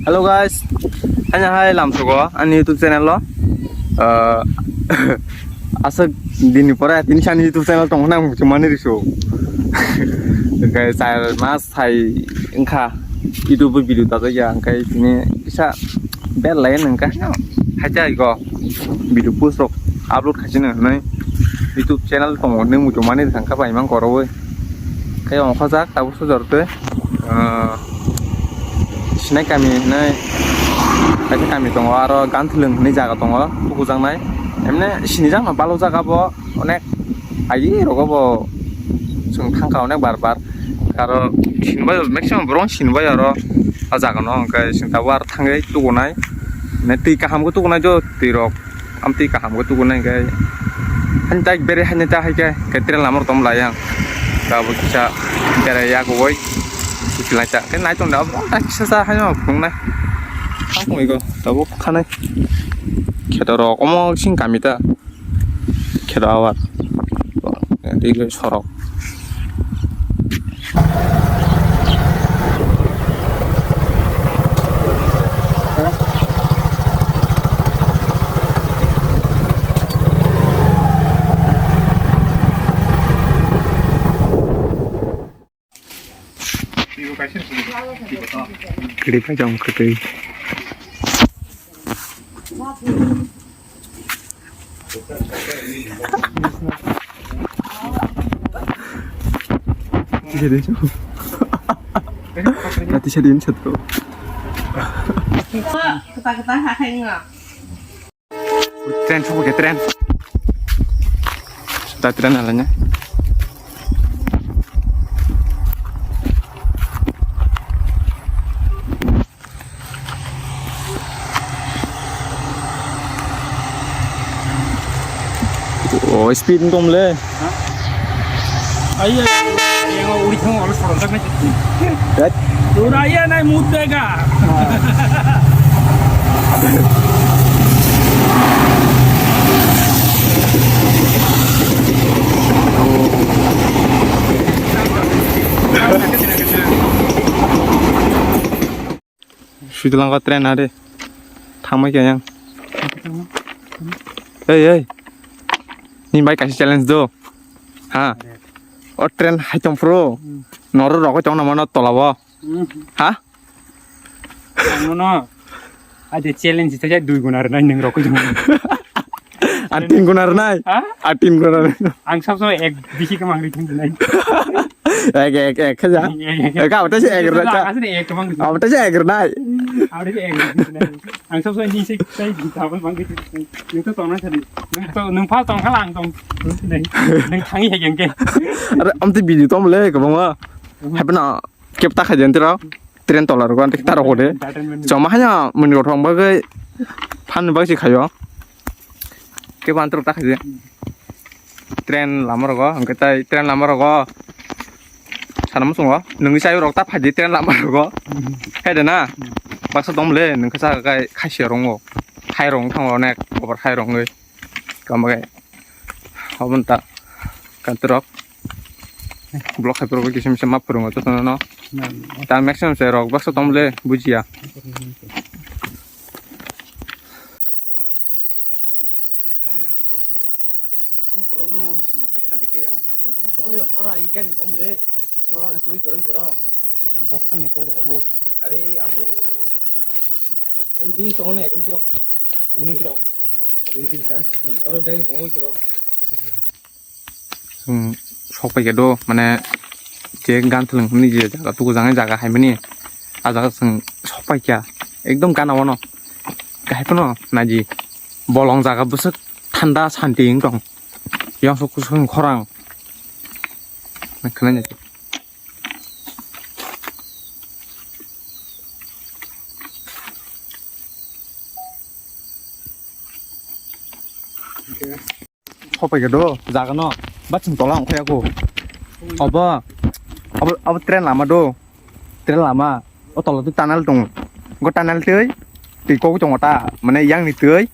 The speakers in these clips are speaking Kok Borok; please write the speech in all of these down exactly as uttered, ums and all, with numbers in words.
Hello guys, haino hai lamsogo ani YouTube channel o. Ah, aswk dini pore tini sani YouTube channel tong hwnna ang muchung mani risu. Hwnkhe char mas hai wngkha YouTube video tajak ya, hwnkhe tini kisa bel lai wngkha. Haikhe aiko video post rok upload khaisino hwnwi YouTube channel tongo hwnwi muchung mani thangkha bai mang koroi. Khe ongkhorjak tabuk sujor tei, ah, Sinai kami hinwi kaisa kami tongo, aro Ganthlwng hinwi jaga tongo, tukujaknai. Emne sinijakno balokjak abo onek, aye rogo bo chwng thangkha onek bar bar. Aro sinibai, maximum borok sinibai aro o jagano, hwnkhe chwng tabuk aro thangwi tukunai. Mane twi kaham khe tukunai jo, twi rok. Amtwi kaham khe tukunai khe. Hani tak bere hani ta hai khe, khe train lama rok tong lai yang. Tabuk kisa bere ya kowai. Kisa lai ta. Khe nai tong da, abo ta kisa sa hai no phungnai. Ang koi ko, tabuk khanai. Kheto rok, omo sing kami ta. Kheto awar. Twi khe sorok. Kwtwi pai chong kwtwi. Tisa din chong. Tisa din chatro. Kwtal kwtal ha khai nga. Train sokphaikha, train. Da train alaina. Oh, speed wngtong le. Aiya, yang uri thang olo sorong tak nai. Ura iya nai mut dega. Swidalango train are. Thangmai khe yang. Ei, ei. Ni bai kaisa challenge do. Ha. O train hai tong phuru. Noro rokoi tong na mano tola bo. Ha? Ano no. Ade challenge ta dui guna rwnai nang rokoi tong. Ang tin guna rwnai. Ha? Ang tin guna rwnai. Ang sab samai ek bisi khe mangri thang nai. Ek, ek, ek khe ja. Ek, ek, ek. Ek, abo ta se ek rwnai ta. Asli ek khe mangri. Abo ta se ek rwnai. Abo ta se ek rwnai. Ang sab samai ni se tai tabang mangri. Nung to tong na sadi. Nung to, nung phal tong khala ang tong. Nung thang ya yang ke. Are, amte video tom le, kabang ma. Hapna, kep ta khajen tira. Train tola rogo, ante taro kode. Entertainment. Choma hanya, muni rothong bagai. Phan bagai si khayo. Kep antro ta khajen. Train lama rogo, hwnkhe tai train lama rogo. Sana muchungo, nungni sayo rok ta phaidi train lama rogo. Hai de na? Baksa tong le, nungkha sa kai khaisi rongo. Hai rong thango onek, obar hai rongoi. Kamagai. Obon ta. Kantorok. Block hai puro kisa misa ma phurungo to no. Ta maximum se rok baksa tong le, bujiya. Oi, ora, i gani kom le. Ora, i kori, kori, koro. Boston ni koro ko. Are, aso. Uni song ne, uni song. Uni song. Ora, gani kom, oi, koro. Chwng sok pai khe do, mane, je Ganthlwng hwnwi je jaga tukujaknai jaga hai mani, ah jaga chwng sok pai kha, ekdom gana o no, kahai phano naidi, bolong jaga bwswk thanda santi wng tong, yang sok kusung khorang, khwnai nai. Hopai khe do, jaga no. Ba chwng tola ongkhai ako. Obo, obo, obo train lama do. Train lama. O tola twi tunnel tongo. Go tunnel twi, twi kok tongo ta. Mane yang ni twi.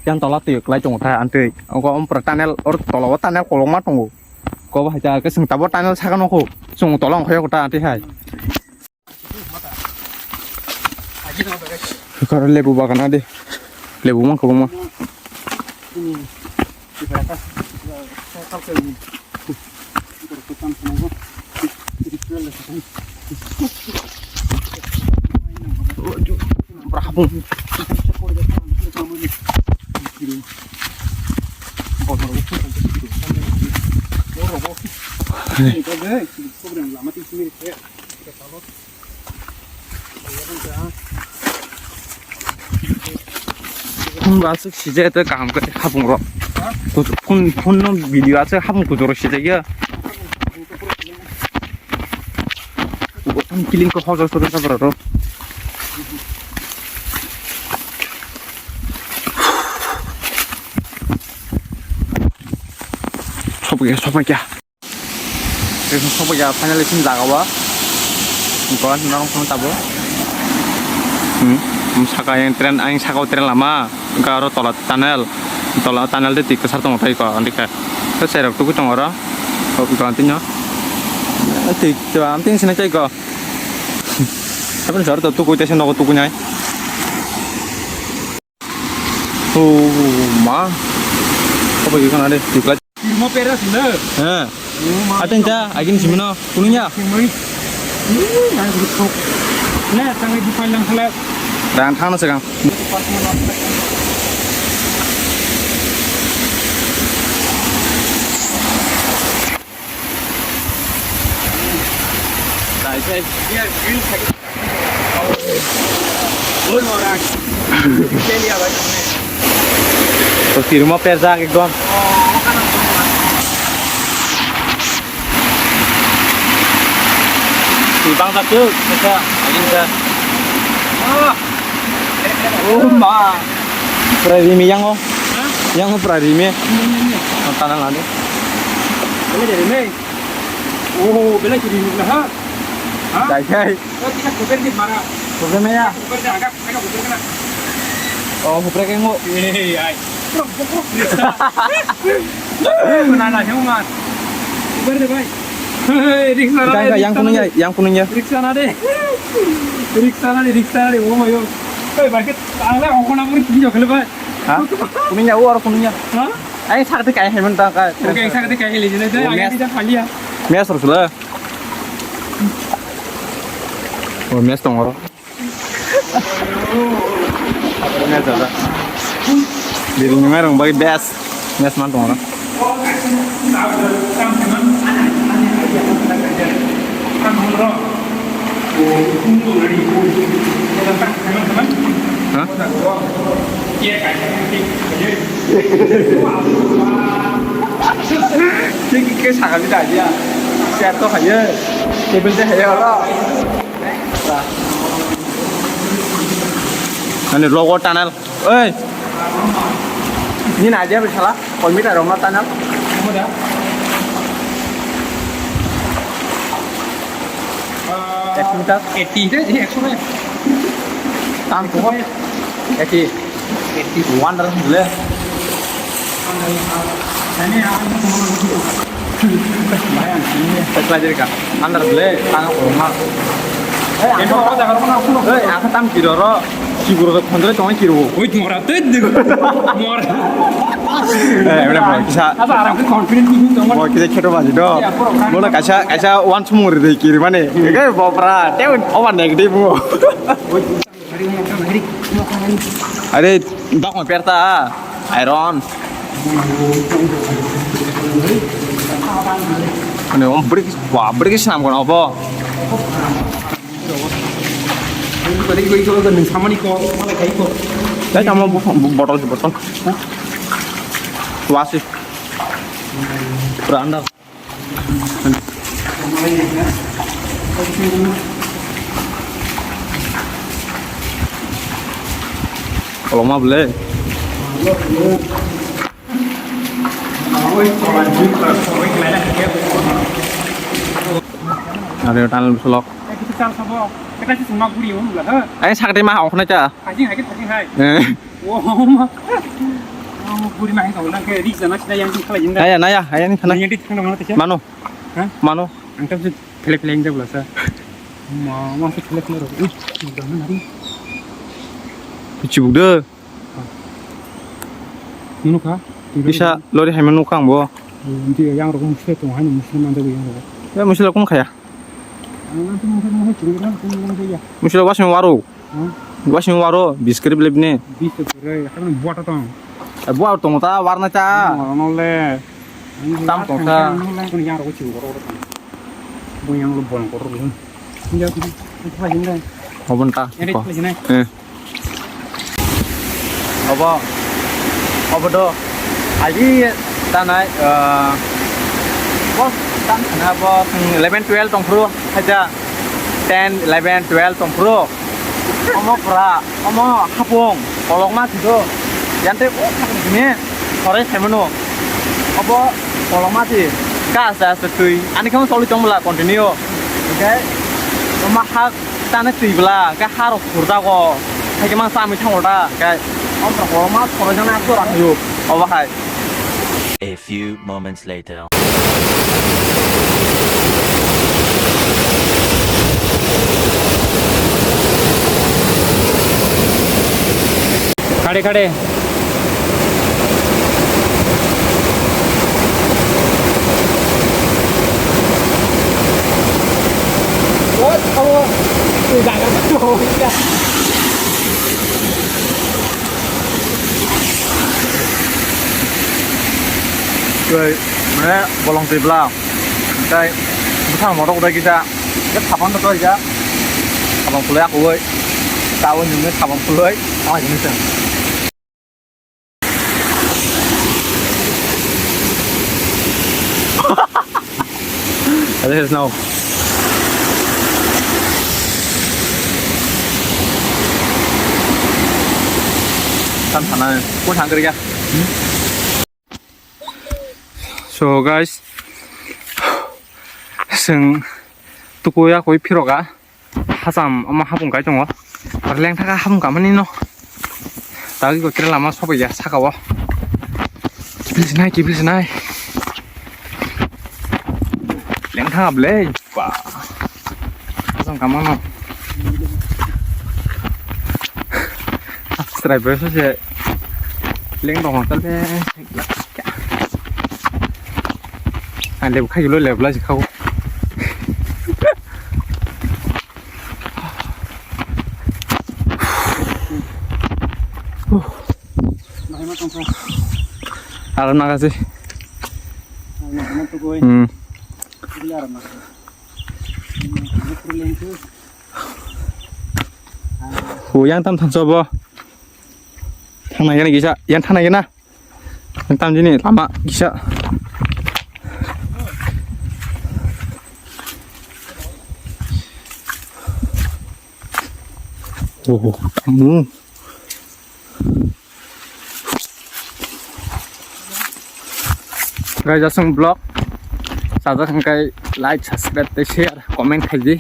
Yang tola twi klai tongo ta, antwi. Ogo om pura tunnel, or tola o tunnel kolokma tongo. Ko bo hai ta, ke chwng tabo tunnel saka nokho. Chwng tola ongkhai ako ta, antwi hai. Karo lebu bagan adi. Lebu mang kubung ma. Phone bo aswk sijaya tei kaham khe hapung rok. Phone, phone no video aswk hapung kuchuk rok sijaya. Kiling ko hojor sojor sabra rok. Sopai kha, sopai kha. Sopai ya, finally sini jaga wa. Gua nang phone tabo. Hmm, saka yang tren, yang saka tren lama. Garo tola tunnel. Tola tunnel de tik sar tong tai ko, andika. To serok tuku tong ora. Ko ko tino. Tik to am tin sini tai ko. Tapi sar to tuku te sini ko tuku nai. Oh, ma. Apa gitu kan ada di kelas. Di rumah peras, bener? Heh. Oh, ma. Ada yang cah, agin sih mana? Kuning ya? Kuning. Ih, yang gitu. Nah, tangan di pandang selek. Dan tangan sekarang. Dai, dai. Iya, green. Oi, orang. Ini apa? Terus di rumah perza ekdom. Di bangsa tuh, bisa, agin bisa. Oh, ma. Pura rimi yang, oh. Hah? Yang pura rimi. Ini, ini, ini. Tanah lagi. Ini dari Mei. Oh, belai kiri ni ha? Ha? Dai, dai. Oh, kita kuber di mana? Kuber mana ya? Kuber di agak, agak kuber kena. Oh, kuber kayak mau. Eh, ai. Bro, bro, bro. Mana, mana, yang mana? Kuber di, bai. Hei, riksa na, yang kuning ya, yang kuning ya. Riksa na de. Riksa na de, riksa na de. Oh, yo. Hei, bai, kita, ang na, aku nak mungkin video kali, bai. Ha? Kuning ya, oh, kuning ya. Ha? Ai, sakti kai hai man ta ka. Oke, sakti kai hai le jene, oh, ai, mes. Kita kali ya. Mes ro sula. Oh, mes tong ro. Mes da. Diri ni mai rong bai best. Mes man tong ro. Ha? Kiki ke sakali dah dia. Siap tu aja. Table deh ya Allah. Ani logo tunnel. Oi. Ni na dia bisalah. Koi meter rong na tunnel. Kamu dah? Ek meter? Eighty. Ini ekso na. Tang ko. Eighty. Eighty. One dah le. Ini apa? Pekla jerika. Andar le, tang ko ma. Eh, aku tak karo na, aku. Eh, aku tam kiro ro. Kibur ko phondre tong kiro. Oi, mora te de. Mora. Eh, mane bro, kisa. Asa arang ke confident ni tong. Bro, kisa kheto baji do. Mona kaisa, kaisa one sumur de kiri mane. Ke bopra, te over negative mo. Are, dok ma perta. Iron. Mane om brick, wa brick sinam kono obo. Tadi kau itu kan samani kau, mana kau itu? Tadi sama botol, botol. Wasi. Beranda. Koloma bele. Are tunnel bisolok. Ai sakte ma ongkhna cha. Hajing hajing hajing hai. Eh. Oh, ma. Oh, buri ma hai kau nang ke rik jana sida yang khalai jinda. Naya, naya, ayang khana. Yang di thang mana tisa? Mano. Hah? Mano. Ang tam se phele phele yang jabla sa. Ma, ma se phele phele ro. Ih, jangan hari. Chibuk de. Nukha. Bisa lori hai mano kang bo. Yang rok musle tong hai musle manjak yang rok. Ya musle kung khaya. Musle wasing waro. Wasing waro biskrip lebne. Bis to kore, kan buat tong. Buat tong ta warna ta. Nole. Tam tong ta. Yang rok chibuk rok. Bo yang lo bon kor. Obon ta. Eh. Obo. Obo do. Aji tanai, eh, bo tan sana bo, hmm, eleven twelve tong phuru haja. Ten, eleven, twelve tong phuru. Omo pura, omo hapung, kolokma thido. Yante o thang ni. Horai saimano. Obo kolokma si. Ka aste aste twi. Ani khe choli tong bwla continue. Hingke omo ha tane twi bwla. Hingke ha rok phurjago. Haikhe mang chamwi thango da. Hingke omo kolokma sorai jana aswk rang yo. Obo hai. A few moments later. Khade khade. Tei mane bolong twi bwla tei bwsang motok dai kisa khe sabang twi ja sabang phlai akoi ta o nungni sabang phlai ta hinwi chwng. Ada sih now. Tan sana, kau sangkar ya. So guys, seng tukuya koi phiroga. Hacham omo hapung kai tongo. Ar lengthaka hapung kamani no. Tagi ko kira lama sobai ya saka o. Kiphil sinai, kiphil sinai. Lengthaka ble. Ba. Hacham kamano. Subscribe se leng dong tale. Ang lebu khai lo lebu la si khau. Aro naga se. Hmm. Hu yang tam thansa bo. Thang nai gana kisa, yang thang nai gana. Tamjini lama kisa. Oh, tamu. Guys, aswng vlog sajak hwnkhe like, subscribe tei share, comment khaidi.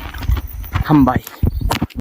Hambai.